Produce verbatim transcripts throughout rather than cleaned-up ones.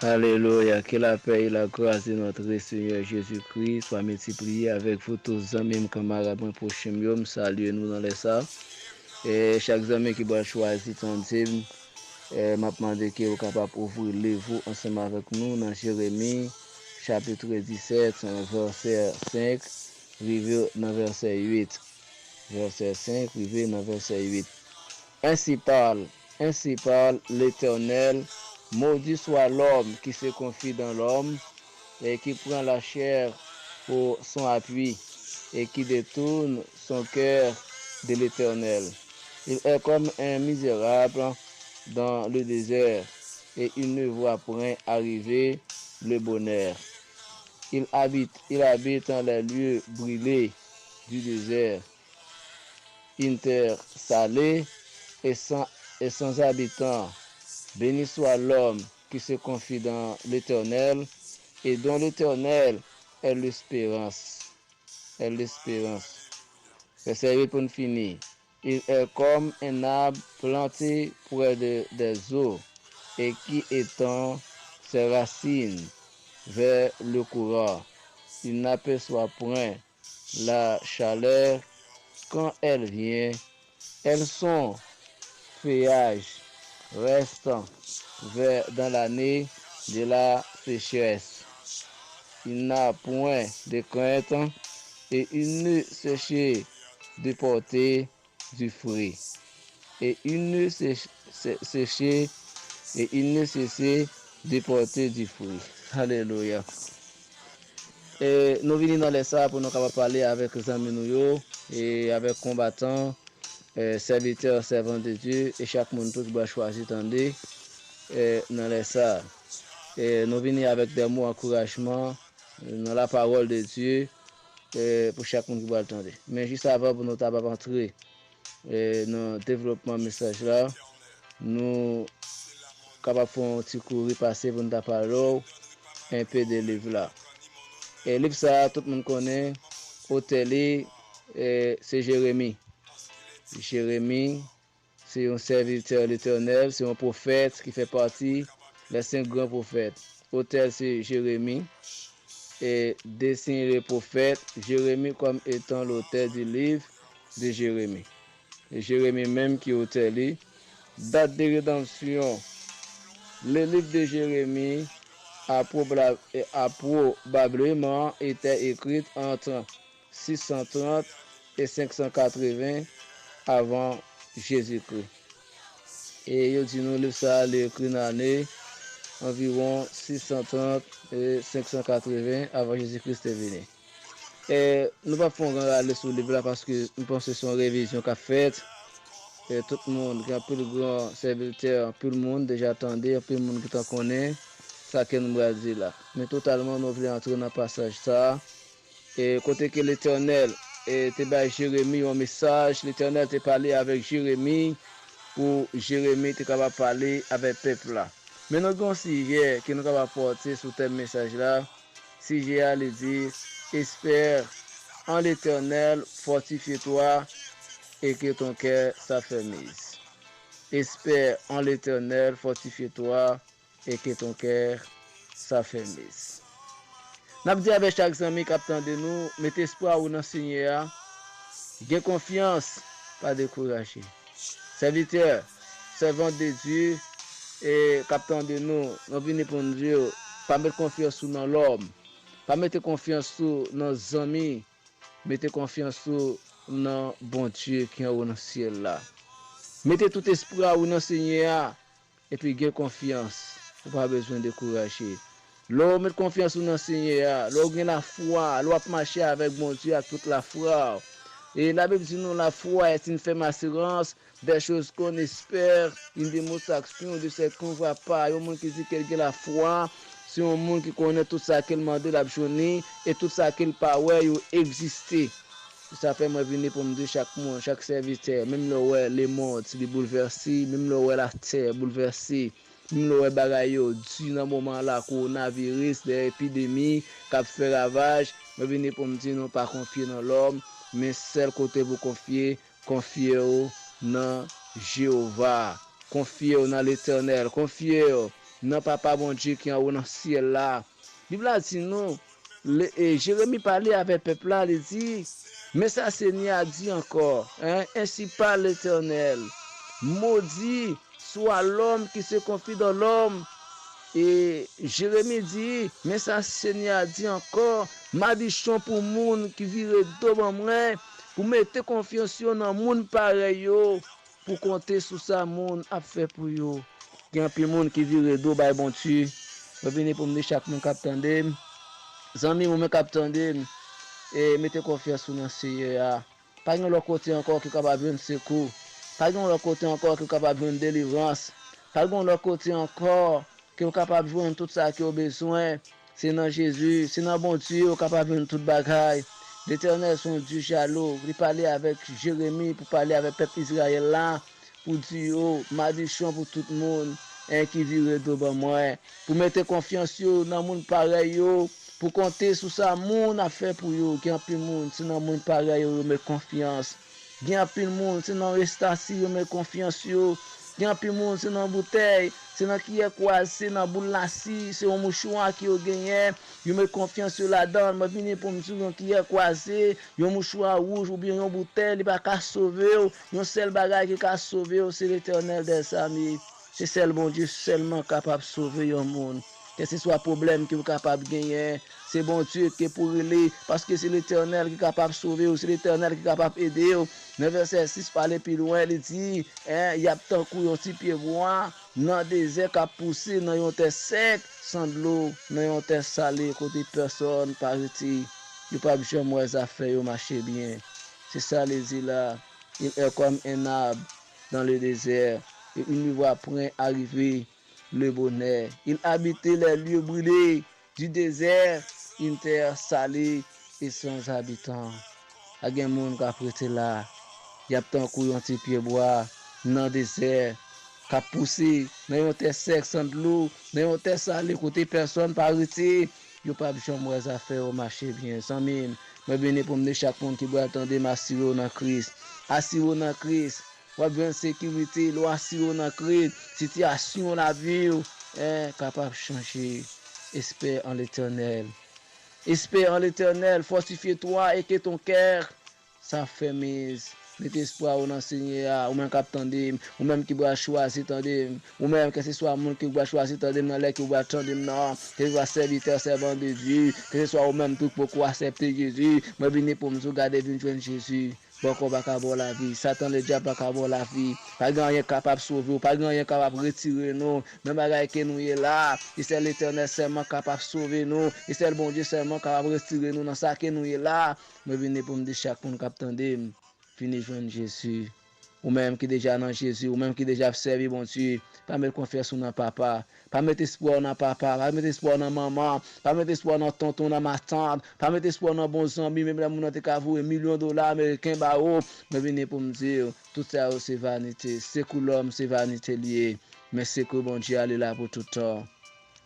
Alelouya, ke lapè e lagras de notre Senyè Jezi Kri swa miltipliye avèk vou tou, zanmi m, kanmarad mwen, pwochen m yo, m salye nou nan lè sa. E chak zanmi ki pral chwazi tande m, e, m ap mande ke ou kapab ouvri liv ou ansanm avèk nou nan Jeremi, chapit disèt, vèsè senk, rive nan vèsè uit. Vèsè senk, rive nan vèsè uit. Ainsi parle, ainsi parle l'Éternel, maudit soit l'homme qui se confie dans l'homme et qui prend la chair pour son appui et qui détourne son cœur de l'Éternel. Il est comme un misérable dans le désert et il ne voit point arriver le bonheur. Il habite, il habite dans les lieux brûlés du désert, une terre salée et sans, et sans habitant. Béni soit l'homme qui se confie dans l'Éternel et dont l'Éternel est l'espérance. Est l'espérance. Vèsè uit pou n fini. Il est comme un arbre planté près de, des eaux et qui étend ses racines vers le courant. Il n'aperçoit point la chaleur quand elle vient. Elle, son feuillage reste vert dans l'année de la sécheresse. Il n'a point de crainte et il ne cesse de porter du fruit. Et il ne cesse, cesse, et il ne cesse de porter du fruit. Alelouya. E nou vini nan lè sa pou nou kapab pale avèk zanmi nou yo, e avèk konbatan, e sèvitè, sèvant de Dieu, e chak moun tou ki ba chwazi tande, e nan lè sa. E nou vini avèk de mo ankourajman, nan la parole de Dieu, e pou chak moun ki pral tande. Men jis avan pou nou ta ap antre, e nan devlopman mesaj la, nou kapab fè yon ti kou repase pou n ta pale w enpe de liv la. E liv sa a, tout moun konnen, otè li, e se Jeremi. Jeremi, se yon sèvitè Letènèl, se yon pwofèt ki fè pati les cinq grands prophètes. Otè l se Jeremi, e désigne le prophète Jérémie comme étant l'auteur du livre de Jérémie. E Jeremi menm ki otè li. Date de rédaction. Le livre de Jérémie a, probla- a probablement été écrit entre six cent trente et cinq cent quatre-vingts avant Jésus-Christ. E yo di nou liv sa a li ekri nan ane anviwon six cent trente e cinq cent quatre-vingts avan Jezi Kris te vini. E nou p ap fè yon gran rale sou liv la paske m panse se yon revizyon k ap fèt. E tout moun, gen anpil gran sèvitè, anpil moun deja tande, anpil moun gentan konnen sa ke nou pral di la. Men totalman, nou vle antre nan pasaj sa a. E kote ke Letènèl, e, te bay Jeremi yon mesaj, Letènèl te pale avèk Jeremi pou Jeremi te kapab pale avèk pèp la. Men nou gen yon sijè ke nou kapab pòte sou tèm mesaj la. Sijè a, li di, Espère en l'Éternel, fortifie-toi et que ton cœur s'affermisse. Espère en l'Éternel, fortifie-toi et que ton cœur s'affermisse. N ap di avèk chak zanmi k ap tande nou, mete espwa ou nan Senyè a, gen konfyans, pa dekouraje. Sèvitè, sèvant de Dieu, e k ap tande nou, nou vini pou n di w, pa met konfyans ou nan lòm, pa mete konfyans ou nan zanmi, mete konfyans ou nan Bondye ki anwo nan syèl la. Mete tout espwa ou nan Senyè a, epi gen konfyans, ou pa bezwen dekouraje. Lè w met konfyans ou nan Senyè a, lè w gen lafwa, lè w ap mache avèk Bondye ak tout lafwa w. E Labib di nou, la foi est une ferme assurance des choses qu'on espère, une démonstration de ce qu'on voit pas. Yon moun ki di ke l gen lafwa, se yon moun ki konnen tout sa ke l mande l ap jwenn li, e tout sa ke l pa wè yo egziste. Se sa fè mwen vini pou m di chak moun, chak sèvitè, menm lè w wè lemonn li boulvèse, menm lè w wè latè boulvèse, menm lè w wè bagay yo di nan moman la, kowonaviris, de epidemi k ap fè ravaj, mwen vini pou m di nou pa konfye nan lòm, men sèl kote pou konfye, konfye w nan Jewova, konfye w nan Letènèl, konfye w nan Papa Bondye ki anwo nan syèl la. Bib la di nou, le, e, Jeremi pale avèk pèp la, li di, men sa Senyè a di ankò, en, ainsi parle l'Éternel, maudit soit l'homme qui se confie dans l'homme. E Jeremi di, men sa Senyè a di ankò, madichon pou moun ki vire do ban mwen, pou mete konfyans yo nan moun parèy yo, pou konte sou sa moun ap fè pou yo. Gen anpil moun ki vire do bay Bondye. Mwen vini pou m di chak moun k ap tande m, zanmi m, ou menm k ap tande m, e mete konfyans ou nan Seyè a. Pa gen lòt kote ankò ki w kapab jwenn sekou. Pa gen lòt kote ankò ki w kapab jwenn delivrans. Pa gen lòt kote ankò ke w kapab jwenn tout sa ke w bezwen. Se nan Jezi, se nan Bondye w kapab jwenn tout bagay. Letènèl se yon Dye jalou. Li pale avèk Jeremi pou pale avèk pèp Izrayèl la, pou di yo, madichon pou tout moun, en, ki vire do ban mwen, pou mete konfyans yo nan moun parèy yo, pou konte sou sa moun ap fè pou yo. Gen anpil moun, se nan moun parèy yo yo met konfyans. Gen anpil moun, se nan restasi yo met konfyans yo. Gen anpil moun, se nan boutèy, se nan kiyè kwaze, se nan boul lasi, se yon mouchwa ke yo genyen, yo met konfyans yo ladan l. Mwen vini pou m di w, yon kiyè kwaze, yon mouchwa wouj oubyen yon boutèy, li pa ka sove w. Yon sèl bagay ki ka sove w, se Letènèl dèzame. Se sèl Bondye sèlman kapab sove yon moun. Kèlkeswa pwoblèm ke w kapab genyen, se Bondye ke pou rele, paske se Letènèl ki kapab sove w, se Letènèl ki kapab ede w. Nan vèsè sis pale pi lwen, li di, en, y ap tankou yon ti pyebwa nan dezè k ap pouse nan yon tè sèk, san dlo, nan yon tè sale, kote pèsòn pa rete. Yo p ap janm wè zafè yo mache byen. Se sa li di la. Il est comme un arbre dans le désert, et il n'y voit point arriver le bonheur. Il habite les lieux brûlés du désert, une terre salée et sans habitant. A gen moun k ap rete la. Y ap tankou yon ti pyebwa nan dezè, k ap pouse nan yon tè sèk san dlo, nan yon tè sale kote pèsòn pa rete. Yo p ap janm wè zafè yo mache byen. Zanmi m, mwen vini pou m di chak moun ki pral tande m, asire w nan Kris. Asire w nan Kris. W ap jwenn sekirite lè w asire w nan Kris. Sitiyasyon lavi w, en, kapab chanje. Espère en l'Éternel. Espère en l'Éternel, fortifie-toi et que ton cœur s'affermisse. Mete espwa w nan Senyè a, ou menm k ap tande m, ou menm ki pral chwazi tande m, ou menm, kèlkeswa moun ki pral chwazi tande m nan lè ke w pral tande m nan, kèlkeswa sèvitè, sèvant de Dieu, kèlkeswa ou menm tou k poko aksepte Jezi, mwen vini pou m di w, gade vin jwenn Jezi. Bòkò pa ka ba w lavi. Satan ledyab pa ka ba w lavi. Pa gen anyen k kapab sove w. Pa gen anyen k kapab retire nou nan bagay ke nou ye la. E sèl Letènèl sèlman kapab sove nou. E sèl Bondye sèlman kapab retire nou nan sa ke nou ye la. Mwen vini pou m di chak moun k ap tande m, vini jwenn Jezi. Ou menm ki deja nan Jezi, ou menm ki deja ap sèvi Bondye, pa met konfyans ou nan papa. Pa met espwa w nan papa, pa met espwa w nan manman, pa met espwa w nan tonton, nan matant, pa met espwa w nan bon zanmi, menm lè moun nan te ka voye milyon dola ameriken ba ou. Mwen vini pou m di w, tout sa yo se vanite. Sekou lòm se vanite l ye, men sekou Bondye a li la pou tout tan.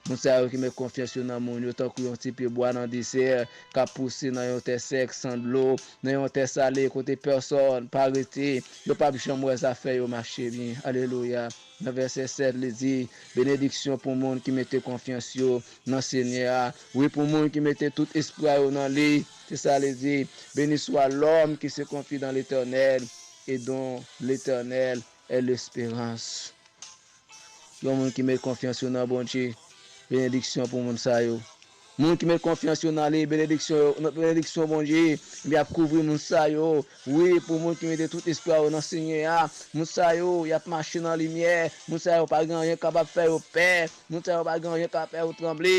Moun sa yo ki met konfyans yo nan moun yo tankou yon ti pyebwa nan dezè, k ap pouse nan yon tè sèk, san dlo, nan yon tè sale, kote pèsòn pa rete, yo p ap janm wè zafè yo mache byen. Alelouya. Nan vèsè sèt, li di, benediksyon pou moun ki mete konfyans yo nan Senyè a. Wi, pou moun ki mete tout espwa yo nan li. Se sa li di, béni soit l'homme qui se confie dans l'Éternel et dont l'Éternel est l'espérance. Yon moun ki met konfyans yo nan Bondye, benediksyon pou moun sa yo. Moun ki met konfyans yo nan li, benediksyon yo, benediksyon Bondye, li ap kouvri moun sa yo. Wi, pou moun ki mete tout espwa yo nan Senyè a, moun sa yo, y ap mache nan limyè. Moun sa yo pa gen anyen k kapab fè yo pè. Moun sa yo pa gen anyen k ap fè yo tranble.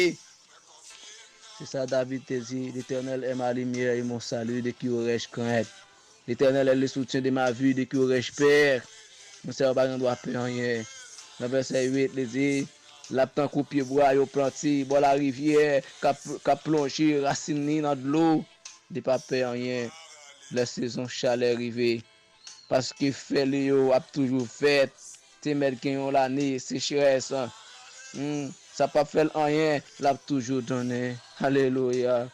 Se sa David te di, l'Éternel est ma lumière et mon salut, de qui aurais-je crainte? L'Éternel est le soutien de ma vie, de qui aurais-je peur? Moun sa yo pa gen dwa pè anyen. Nan vèsè uit, li di, l ap tankou pyebwa yo plante bò larivyè, k ap, k ap plonje rasin li nan dlo. Li pa pè anyen lè sezon chalè rive. Paske fè li yo ap toujou vèt. Te mèt gen yon lane sechrès, hmm, sa p ap fè l anyen, l ap toujou donnen. Alelouya.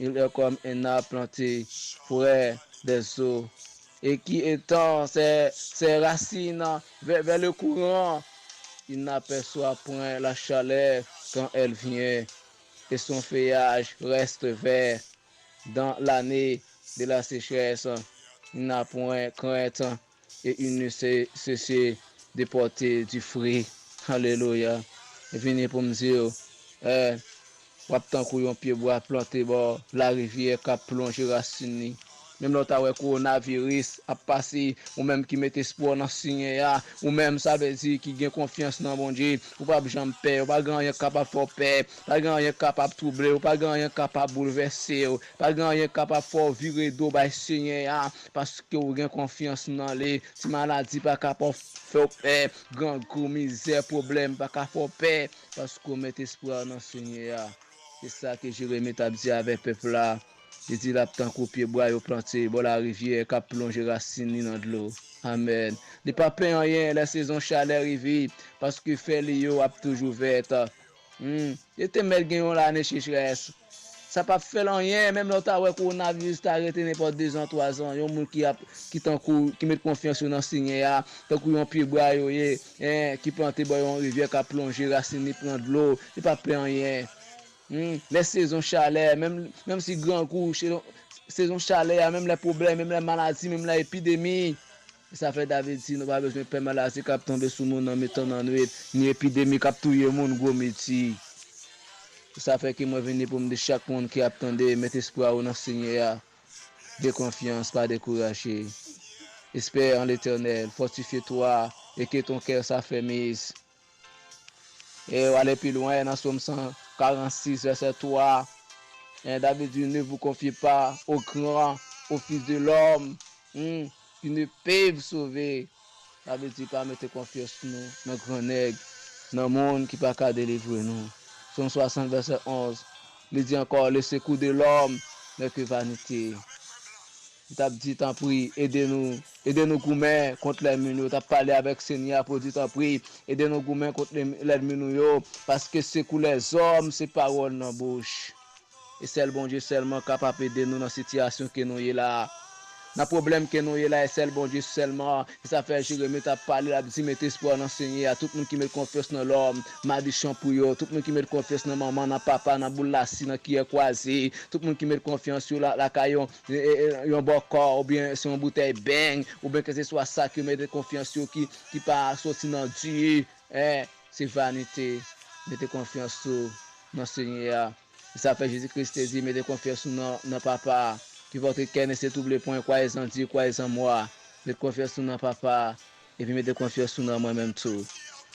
Il est comme un arbre planté près des eaux et qui étend ses, ses racines vers, vers le courant. Il n'aperçoit point la chaleur quand elle vient, et son feuillage reste vert dans l'année de la sécheresse. Il n'a point crainte et il ne se cesse de porter du fruit. Alelouya. Vini pou m di w, eh, w ap tankou yon pyebwa plante bò larivyè k ap plonje rasin li. Menm lè w ta wè kowonaviris ap pase, ou menm ki met espwa w nan Senyè a, ou menm, sa vle di, ki gen konfyans nan Bondye, ou p ap janm pè, ou pa gen anyen k kapab fè w pè, pa gen anyen k kapab twouble w, pa gen anyen k kapab boulvèse w, pa gen anyen k kapab fè w vire do bay Senyè a, paske w gen konfyans nan li. Ti maladi pa kapab fè w pè, grangou, mizè, pwoblèm pa ka fè w pè, paske w met espwa w nan Senyè a. Se sa ke Jeremi t ap di avèk pèp la. Li di l ap tankou pyebwa yo plante bò larivyè k ap plonje rasin li nan dlo. Amèn. Li p ap pè anyen lè sezon chalè rive, paske fèy li yo ap toujou vèt. Hmm. Li te mèt gen yon lane sechrès. Sa p ap fè l anyen, menm lè w ta wè kowonaviris ta rete nenpòt dezan, twazan, yon moun ki ap, ki tankou, ki met konfyans yo nan Senyè a, tankou yon pyebwa yo ye, en, ki plante bò yon rivyè k ap plonje, rasin li pran dlo, li p ap pè anyen. Hmm, lè sezon chalè, menm, menm si grangou, se-, sezon chalè a, menm lè pwoblèm, menm lè maladi, menm lè epidemi. E sa fè David di, nou pa bezwen pè maladi k ap tonbe sou moun nan mitan nan nwit, ni epidemi k ap touye moun gwo midi. E sa fè ke mwen vini pou m di chak moun ki ap tande, met espwa ou nan Senyè a. Gen konfyans, pa dekouraje. Espère en l'Éternel, fortifie-toi et que ton cœur s'affermisse. E w ale pi lwen nan Sòm san karannsis, vèsè twa. En, David di, ne vous confiez pas aux grands, aux fils de l'homme, hmm, qui ne peuvent sauver. Sa vle di, pa mete konfyans nou nan gran nèg, nan moun ki pa ka delivre nou. Sòm swasant, vèsè onz, li di ankò, le secours de l'homme n'est que vanité. Li t ap di, tanpri, ede nou, ede nou goumen kont lènmi nou yo. T ap pale avèk Senyè a pou di, tanpri, ede nou goumen kont lènmi nou yo, paske sekou lèzòm se pawòl nan bouch. E sèl Bondye sèlman kapab ede nou nan sitiyasyon ke nou ye la a. Nan pwoblèm ke nou ye la, e sèl Bondye sèlman. E sa fè Jeremi t ap pale, l ap di, met espwa w nan Senyè a. Tout moun ki met konfyans nan lòm, madichon pou yo. Tout moun ki met konfyans nan manman, nan papa, nan boul lasi, nan kiyè kwaze. Tout moun ki met konfyans yo la, lakay yon e, e, e, yon bòkò oubyen se yon boutèy beng, oubyen kèlkeswa sa ke yo mete konfyans yo ki, ki pa soti nan Dye, en, se vanite. Mete konfyans ou nan Senyè a. E sa fè Jezi Kris te di, mete konfyans ou nan, nan Papa a. Que votre cœur ne se trouble point, croyez en Dieu, croyez en moi. Met konfyans ou nan Papa a. Epi mete konfyans ou nan mwen menm tou.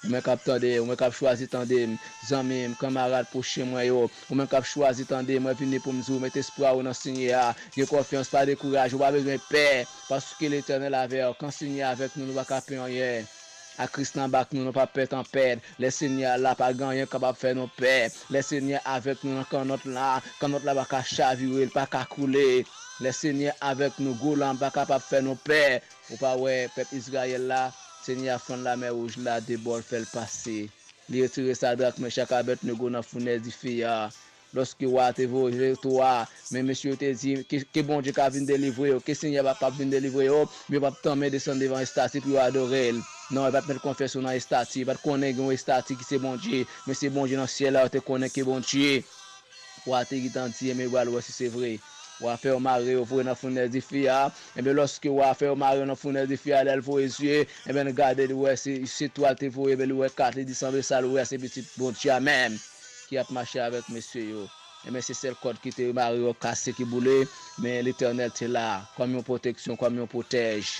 Ou menm k ap tande, ou menm k ap chwazi tande m, zanmi m, kanmarad pwochen mwen yo, ou menm k ap chwazi tande mwen, vini pou m di w, met espwa ou nan Senyè a, gen konfyans, pa dekouraje, ou pa bezwen pè, paske Letènèl avè w. Kan Senyè avèk nou, nou pa ka pè anyen. Ak Kris nan bak nou, nou p ap pè tanpèt. Lè Senyè a la, pa gen anyen k kapab fè nou pè. Lè Senyè avèk nou nan kannòt la, kannòt la pa ka chavire, l pa ka koule. Lè Senyè avèk nou, gwo lanm pa kapab fè nou pè. Ou pa wè pèp Izrayèl la, Senyè a fann Lamè Wouj la de bò, l fè l pase. Li retire Sadrak, Mechak, Abèdnego nan founèz dife a. Lòske wa a te voye tou a, men mesye yo te di, ke, ke Bondye ka vin delivre yo, ke Senyè a pa, p ap vin delivre yo, men yo p ap tanmen desann devan estati pou yo adore l. Non, yo pa t met konfyans yo nan estati, yo pa t konnen gen yon estati ki se Bondye, men se Bondye nan syèl la, yo te konnen ke Bondye. Wa a te gentan di, enben, w al wè si se vre. Wa a fè yo mare yo, voye nan founèz dife a. Enben, lòske wa a fè yo mare yo nan founèz dife a, lè l voye zye, enben, l gade, li wè se, se twa l te voye, enben, li wè kat, li di, sanble sa l wè a, se pitit Bondye a menm ki ap mache avèk mesye yo. Enben, se sèl kòd ki te mare yo kase, ki boule, men Letènèl te la, kòm yon pwoteksyon, kòm yon pwotèj.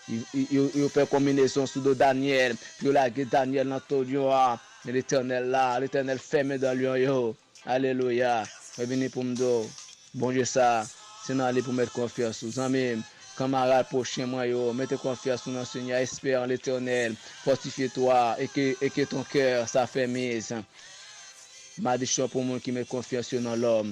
Yo, yo, yo fè konbinezon sou do Danyèl, pou yo lage Danyèl nan to lyon an, men Letènèl la, Letènèl fèmen dan lyon yo. Alelouya. Mwen vini pou m di w, Bondye sa, se nan li pou w met konfyans ou. Zanmi m, kanmarad pwochen mwen yo, mete konfyans nou nan Senyè a, espère en l'Éternel, fortifie-toi et que, et que ton cœur s'affermisse. Madichon pou moun ki met konfyans yo nan lòm,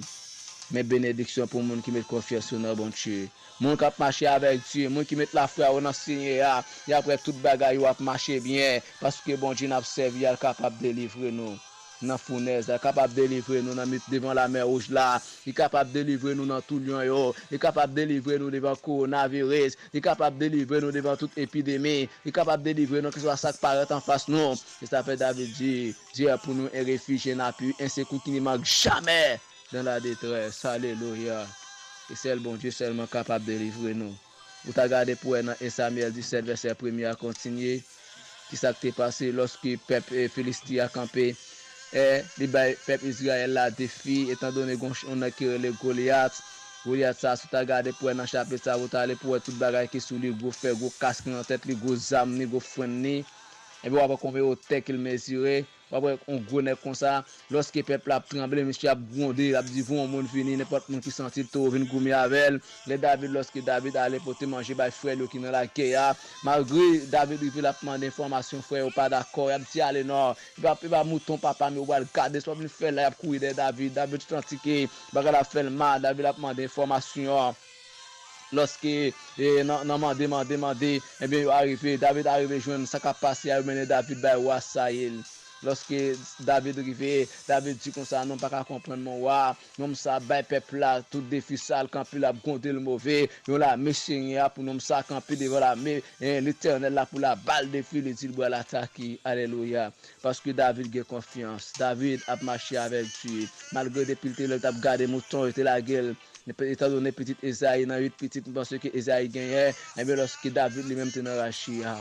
men benediksyon pou moun ki met konfyans yo nan Bondye. Moun k ap mache avèk Dye, moun ki met lafwa yo nan Senyè a, y ap wè tout bagay yo ap mache byen, paske Bondye n ap sèvi a, l kapab delivre nou. nan founèz la, kapab delivre nou nan mit devan lamè wouj la, li kapab delivre nou nan toulyon yo, li kapab delivre nou devan kowonaviris, li kapab delivre nou devan tout epidemi, li kapab delivre nou keswa sa k parèt anfas nou. Se sa fè David di, Dieu est pour nous un refuge, un appui, un secours qui ne manque jamais dans la détresse. Alelouya. E sèl Bondye sèlman kapab delivre nou. Ou ta gade pou wè nan en Samyèl disèt vèsè premye a kontinye. Kisa k te pase lòske pèp, eh, Filisti a kanpe? Eh, li bay pèp Izrayèl la defi, etandone gon ch-, yon nèg ki rele Golyat. Golyat sa, si w ta gade pou wè nan chapit sa, ou ta ale pou wè tout bagay ki sou li, gwo fè, gwo kask nan tèt li, gwo zam li, gwo frenn li. Epi w ap wè konbyen wotè ke l mezire. W ap wè yon gwo nèg konsa, lòske pèp la ap tranble, misye ap gwonde, l ap di, "Voye yon moun vini, nenpòt moun ki santi l toro vin goumen avè l." Lè David, lòske David ale pote manje bay frè l yo ki nan lagè a, malgre David rive l ap mande enfòmasyon, frè yo pa dakò, y ap di, "Ale non, e pa, e pa mouton papa m yo pral gade, sa w vin fè la?" Y ap kouri dèyè David, David santi ke bagay la ap fè l mal, David ap mande enfòmasyon. Lòske, e, nan, nan mande, mande, mande, ebyen, yo arive, David arive jwenn sa k ap pase a, yo mennen David bay wa Sayil. Lòske David rive, David di konsa, "Non, m pa ka konprann, mon wa, nonm sa bay pèp la tout defi sa, l kanpe, l ap gwonde l move, yon lame Senyè a pou nonm sa kanpe devan lame, e, Letènèl la pou l ap ba l defi, li di l pral atake." Alelouya. Paske David gen konfyans. David ap mache avèk Dye. Malgre depi l te lè l t ap gade mouton, yo te lage l. Etandone pitit Ezayi, nan uit pitit, m panse ke Ezayi genyen, ebyen, lòske David li menm te nan rachi a,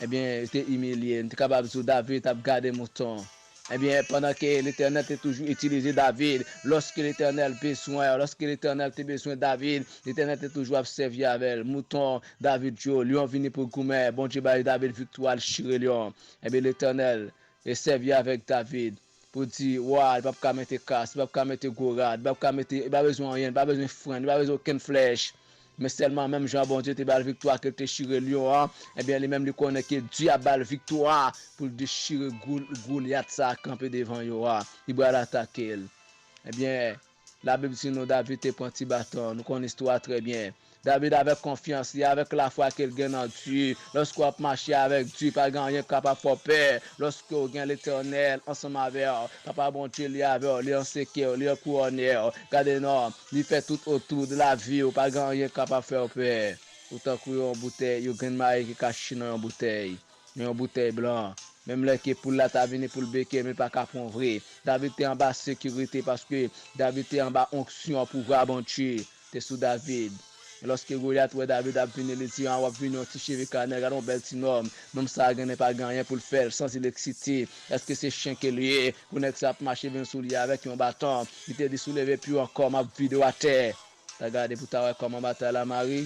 ebyen, li te imilye. Nou te kapab di w David t ap gade mouton. Ebyen, pandan ke Letènèl te toujou itilize David, lòske Letènèl bezwen, lòske Letènèl te bezwen David, Letènèl te toujou ap sèvi avè l. Mouton David yo, lyon vini pou goumen, Bondye bay David viktwa, l chire lyon. Ebyen, Letènèl e sèvi avèk David pou di, wa, li p ap ka mete kas, li p ap ka mete gwo rad, li p ap ka mete, li pa bezwen anyen, li pa bezwen frenn, li pa bezwen okenn flèch. Men sèlman menm jan Bondye te ba l viktwa ke l te chire lyon an, ebyen, li menm li konnen ke Dye ap ba l viktwa pou l dechire Gou-, Golyat sa k kanpe devan yo a. Li pral atake l. Ebyen, Labib di nou David te pran ti baton. Nou konn istwa a trè byen. David avèk konfyans li, avèk lafwa ke l gen nan Dye. Lòske w ap mache avèk Dye, pa gen anyen k kapab fè w pè. Lòske w gen Letènèl ansanm avè w, Papa Bondye li avè w, li anseke w, li ankouwone w. Gade non, li fè tout otou de lavi w, pa gen anyen k kapab fè w pè. Ou tankou yon boutèy, yon grenn mayi ki kache nan yon boutèy. Nan yon boutèy blan. Menm lè ke poul la ta vini pou l beke, men l pa ka pran vre. David te anba sekirite paske David te anba onksyon pouvwa Bondye te sou David. Lòske Golyat wè David ap vini, li di, "A, w ap vini yon ti cheve kanè, gade yon bèl ti nonm. Nonm sa a gen pa gen anyen pou l fè, l santi l eksite. Èske se chen ke l ye? Pou nèg sa ap mache vin sou li avèk yon baton." Li te di, "Si w leve pye w ankò, m ap vide w atè." Ta gade pou ta wè kòman batay la mare.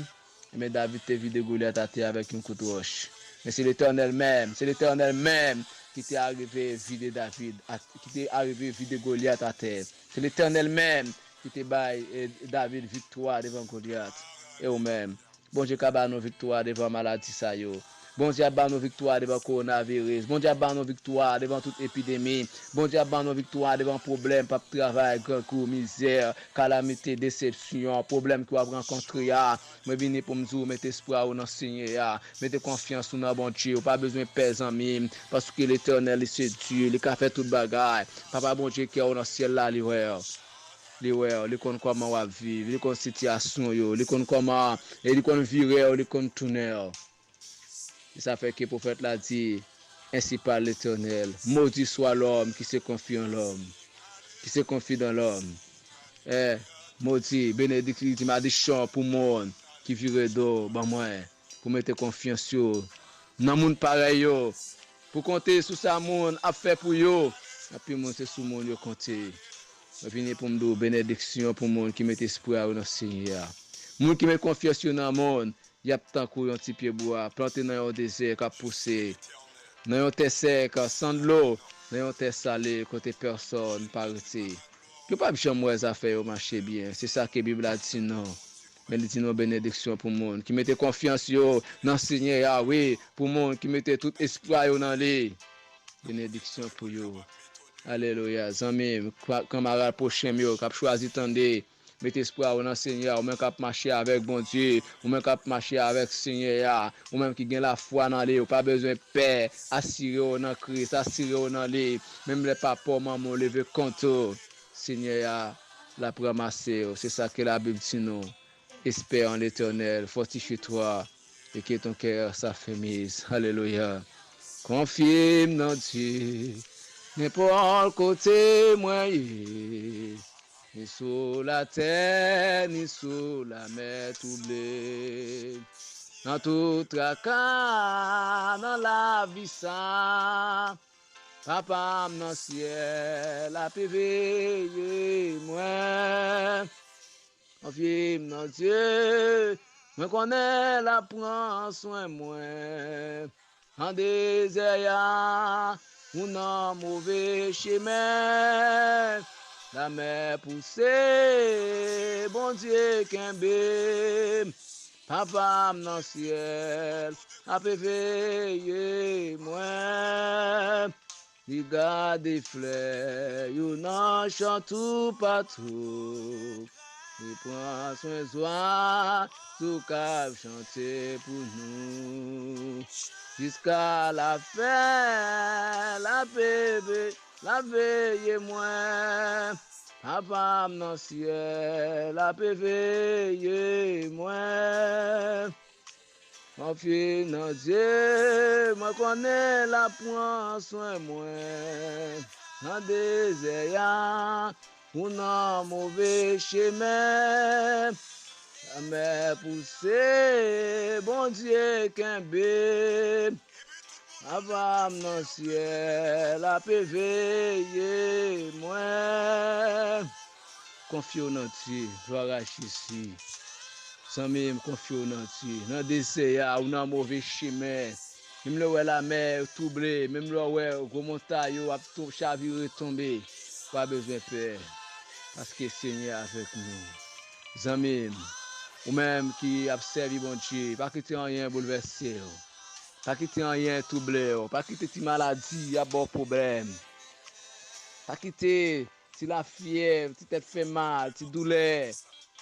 Ebyen, David te vide Golyat atè avèk yon kout wòch. Men se Letènèl menm, se Letènèl menm ki te arive vide David, at-, ki te arive vide Golyat atè. Se Letènèl menm ki te bay, eh, David viktwa devan Golyat. E ou menm? Bondye ka ba nou viktwa devan maladi sa yo. Bondye ap ba nou viktwa devan kowonaviris. Bondye ap ba nou viktwa devan tout epidemi. Bondye ap ba nou viktwa devan pwoblèm p ap travay, grangou, mizè, kalamite, desepsyon, pwoblèm ke w ap rankontre a. Mwen vini pou m di w, mete espwa w nan Senyè a. Mete konfyans ou nan Bondye. Ou pa bezwen pè, zanmi m, paske Letènèl, li se Dye, li ka fè tout bagay. Papa Bondye ki anwo nan syèl la, li wè w. Li wè w, li konn kòman w ap viv, li konn sitiyasyon w yo, li konn kòman, e li konn vire w, li konn tounen w. E sa fè ke pwofèt la di, "Ainsi parle l'Éternel, maudit soit l'homme qui se confie en l'homme, qui se confie dans l'homme." Eh, modi, benediksyon, madichon pou moun ki vire do ban mwen, pou mete konfyans yo nan moun parèy yo, pou konte sou sa moun ap fè pou yo. Anpil moun se sou moun yo konte. Mwen vini pou m di w benediksyon pou moun ki mete espwa yo nan Senyè a. Moun ki met konfyans yo nan moun, y ap tankou yon ti pyebwa plante nan yon dezè k ap pouse nan yon tè sèk, san dlo, nan yon tè sale, kote pèsòn pa rete. Yo p ap janm wè zafè yo mache byen. Se sa ke Bib la di nou. Men li di nou benediksyon pou moun ki mete konfyans yo nan Senyè a, wi, pou moun ki mete tout espwa yo nan li. Benediksyon pou yo. Alelouya. Zanmi m, kwa-, kanmarad pwochen m yo k ap chwazi tande Mete espwa w nan Senyè a, ou menm k ap mache avèk Bondye, ou menm k ap mache avèk Senyè a, ou menm ki gen lafwa nan li, ou pa bezwen pè, asire w nan Kris, asire w nan li, menm lè papa w, manman w leve kont ou, Senyè a, l ap ranmase w, se sa ke Labib di nou. Espère en l'Éternel, fortifie-toi, et que ton cœur s'affermisse. Alelouya. Konfye m nan Dye, nenpòt kote mwen ye, ni sou latè, ni sou lamè twouble. Nan tout traka nan lavi sa, Papa m nan syèl ap veye mwen. Konfye m nan Dye, mwen konnen l ap pran swen mwen. Nan dezè a, ou nan move chemen. Lamè pouse, Bondye kenbe m. Papa m nan syèl ap veye mwen. Li gade flè yo nan chan toupatou. Li pran swen zwazo k ap chante pou nou. Jiska lafen, l ap veye, l ap veye mwen. Papa m nan syèl ap veye mwen. Konfye nan Dye, mwen konnen l ap pran swen mwen. Nan dezè a, ou nan move chemen. Lamè pouse, Bondye kenbe m. Papa m nan syèl ap veye mwen. Konfye w nan Dye, glwa a Jezi. Zanmi m, konfye w nan Dye. Nan dezè a, ou nan move chemen. Menm lè w wè lamè twouble, menm lè w wè gwo montay yo ap tou chavire tonbe, pa bezwen pè, paske Senyè avèk nou. Zanmi m, ou menm ki ap sèvi Bondye, pa kite anyen boulvèse w. Pa kite anyen twouble w. Pa kite ti maladi ap ba w pwoblèm. Pa kite ti lafyèv, ti tèt fè mal, ti doulè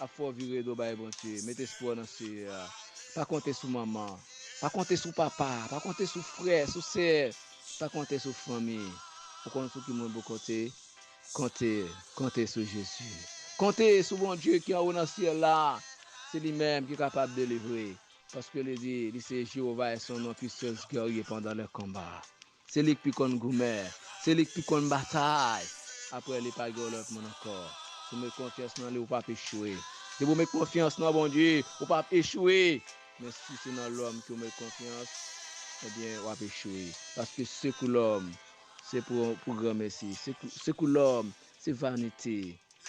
ap fè w vire do bay Bondye. Met espwa w nan Seyè a. Pa konte sou manman. Pa konte sou papa. Pa konte sou frè, sou sè. Pa konte sou fanmi. Ou konn sou ki moun pou konte? Konte, konte sou Jezi. Konte sou Bondye ki anwo nan syèl la. Se li menm ki kapab delivre. Paske li di, li se Jewova e son non, puissance guerrier pendant le combat. Se li k pi konn goumen. Se li k pi konn batay. Apre li pa gen lòt moun ankò. Si w met konfyans nan li, ou p ap echwe. Depi w met konfyans nan Bondye, ou p ap echwe. Men si se nan lòm ke w met konfyans, ebyen, w ap echwe. Paske sekou lòm, se pou, pou granmesi. Sekou, sekou lòm, se vanite.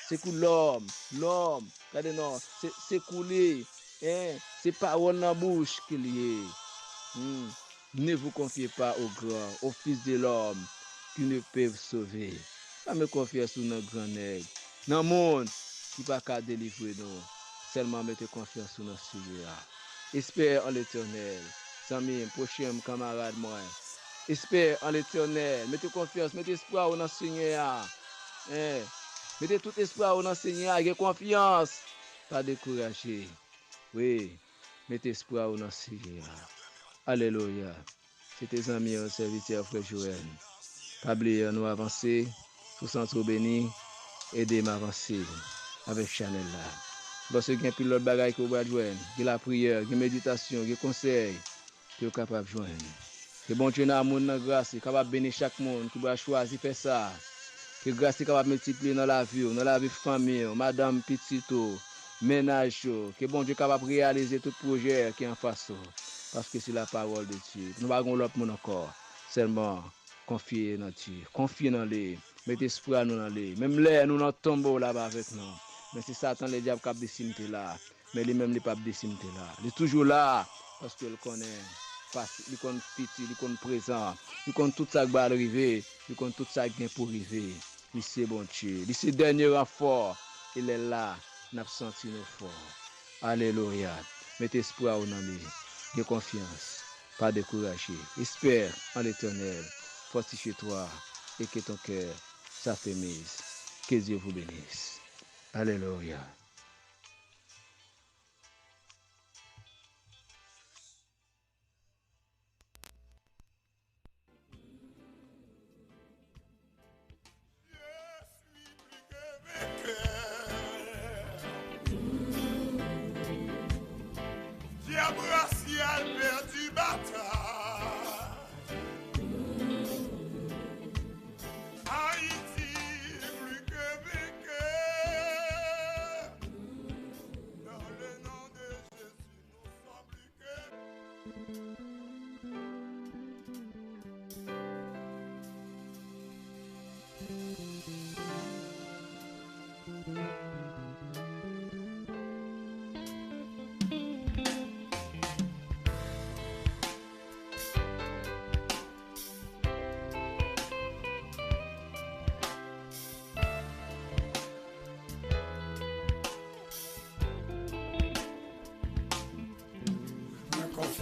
Sekou lòm, lòm, gade non, se, sekou li, en, se pawòl nan bouch ke l ye. Hmm. Ne vous confiez pas aux grands, aux fils de l'homme qui ne peuvent sauver. Pa met konfyans ou nan gran nèg, nan moun ki pa ka delivre nou. Sèlman mete konfyans ou nan Seyè a. Espère en l'Éternel. Zanmi m, pwochen m, kanmarad mwen. Espère en l'Éternel. Mete konfyans, mete espwa w nan Senyè a. En, mete tout espwa w nan Senyè a, gen konfyans. Pa dekouraje. Wi, mete espwa w nan Senyè a. Alelouya. Se te zanmi w, sèvitè frè Joel. Pa bliye, ann nou avanse. Si w santi w beni, ede m avanse avèk chanèl la. Paske gen anpil lòt bagay ke w pral jwenn. Gen lapriyè, gen meditasyon, gen konsèy ke w kapab jwenn. Ke Bondye nan amoun nan gras li kapab beni chak moun ki pral chwazi fè sa. Ke gras li kapab miltipliye nan lavi w, nan lavi fanmi w, madanm, pitit ou, mennaj ou. Ke Bondye kapab reyalize tout pwojè ki anfas ou. Paske se la pawòl de Dye. Nou pa gen lòt moun ankò. Sèlman, konfye nan Dye. Konfye nan li. Met espwa nou nan li. Menm lè nou nan tonbo, l ap avèk nou. Men si Satan, ledyab k ap di si m te la. Men li menm, li p ap di si m te la. Li toujou la. Paske l konnen pase, li konn fiti, li konn prezan. Li konn tout sa k pral rive. Li konn tout sa k gen pou rive. Li se Bondye. Li se dènye ranfò. E lè l la, n ap santi nou fò. Alelouya. Met espwa w nan li. Gen konfyans. Pas découragé. Espère en l'Éternel. Fortifie-toi et que ton cœur s'affermisse. Que Dieu vous bénisse. Alelouya.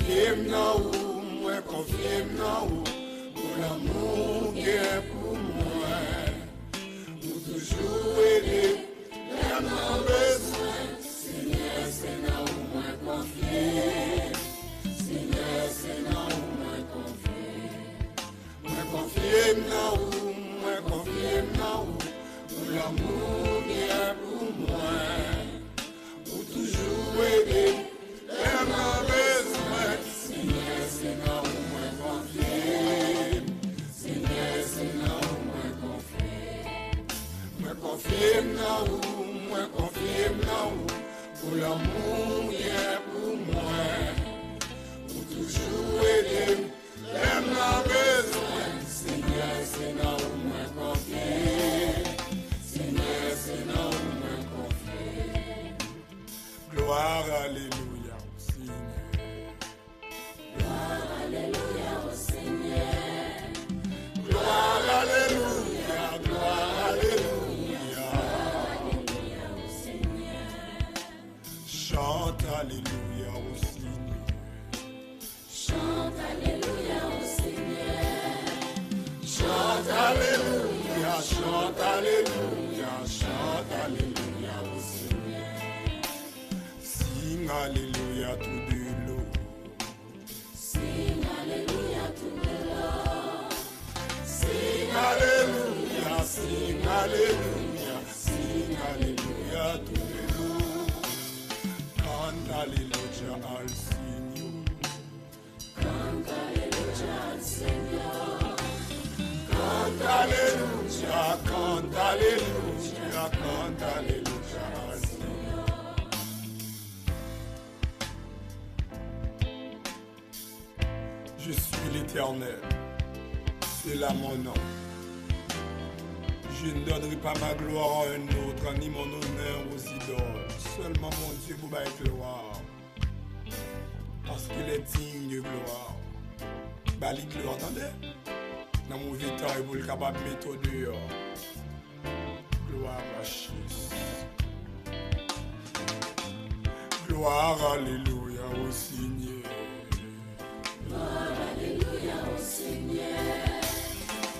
Konfye m nan ou, mwen konfye m nan ou, pou lanmou w gen pou mwen. Ou toujou ede lè m nan bezwen. Senyè, se nan ou mwen konfye. Senyè, se nan ou mwen konfye. Mwen konfye m nan ou, mwen konfye m nan ou, pou lanmou w gen pou mwen. Ou toujou ede m lè m nan bezwen. Senyè, se nan ou mwen konfye m. Senyè, se nan ou mwen konfye m. Mwen konfye m nan ou, mwen konfye m nan ou, pou lanmou w gen pou mwen. Ou toujou ede m lè m nan bezwen. Senyè, se nan ou mwen konfye. Senyè, se nan ou mwen konfye. Glwa, alelouya, o Senyè. Glwa, alelouya, o Senyè. Glwa, alelouya, glwa, alelouya. Chante alelouya, o Senyè. Chante alelouya, o Senyè. Chante alelouya, chante alelouya, chante alelouya, o Senyè. Sing alelouya, tou de lo. Sing alelouya, tou de lo. Sing alelouya, sing alelouya, sing alelouya, tou de lo. Canta aleluya al Señor. Canta aleluya al Señor. Canta aleluya, canta aleluya, canta aleluya al Señor. Je suis l'Éternel, c'est là mon nom. Je ne donnerai pas ma gloire à un autre, ni mon honneur aux idoles. Sèlman Bondye pou bay glwa, paske l est digne de gloire. Ba li glwa, tande. Nan move tan yo pou l kapab mete w deyò. Gloire à Jésus. Gloire, alelouya, o Senyè. Gloire, alelouya, o Senyè.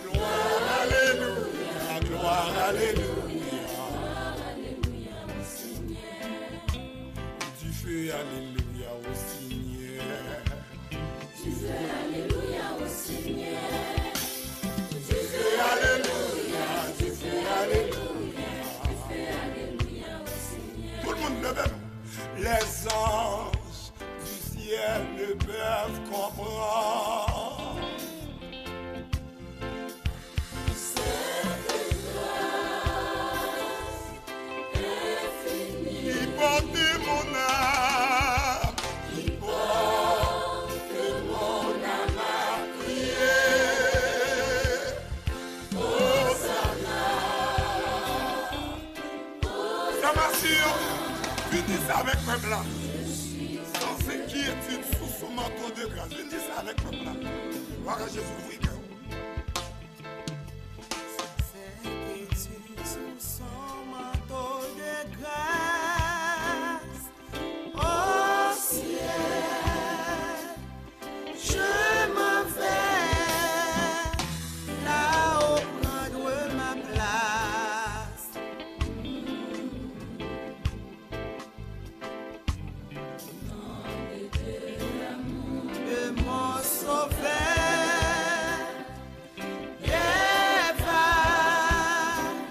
Gloire, alelouya, gloire, alelouya. Gloire, alelouya, o Senyè. Dife, alelouya, o Senyè. Dife, alelouya, o Senyè. Dife, alelouya, dife, alelouya, dife, alelouya, o Senyè. Tout moun, leve nou. Les anges du ciel ne peuvent comprendre. Cette grâce infinie qui porte mon âme, qui porte mon âme à prier. Hosanna. Sa va si yo vin di sa avèk pèp la. Sans inquiétude sous son manteau de grâce. Vin di sa avèk pèp la. Glwa a Jezi, ouvri kè w. Sans inquiétude sous son manteau de grâce. Au ciel, je m'en vais là-haut prendre ma place. De mon sauveur, des vagues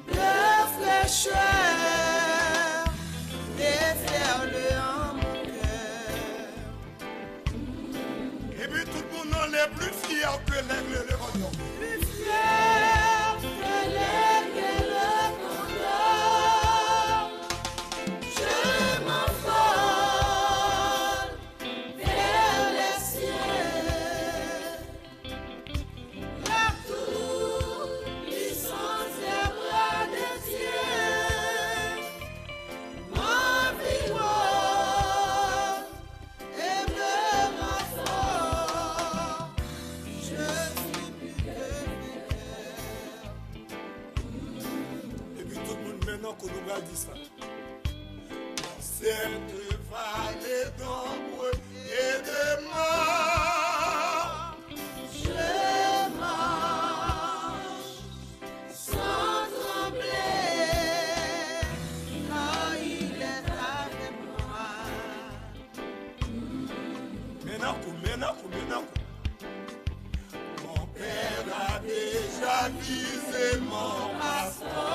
de fraîcheur, déferle en mon cœur. Epi tout moun nan le plus fier que l'aigle, leve w. Plus fier que l'aigle, le condor, je m'envole vers les cieux. La toute-puissance des bras de Dieu m'environne et me rend fort. Je suis plus que vainqueur. Epi tout moun, men nan kou nou pral di sa. Cette vallée d'ombre et Avizeman, pastè.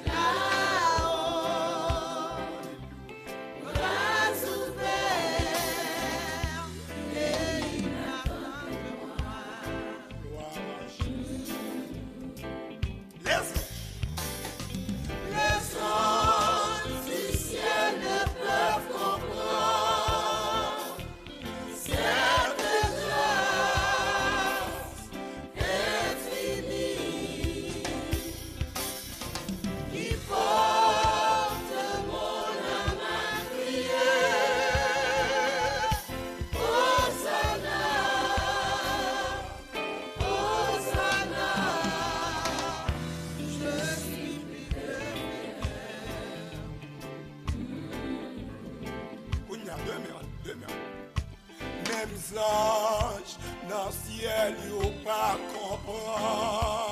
Lawo, bra ouvè, peyi n ap tann. Glwa a Jezi. Lèzanj. Les anges du ciel ne peuvent comprendre cette grâce infinie qui porte mon âme à crier. Hosanna, Hosanna, je suis plus que meilleur. Kounye a, demen, demen. Menm zanj nan syèl yo pa konprann.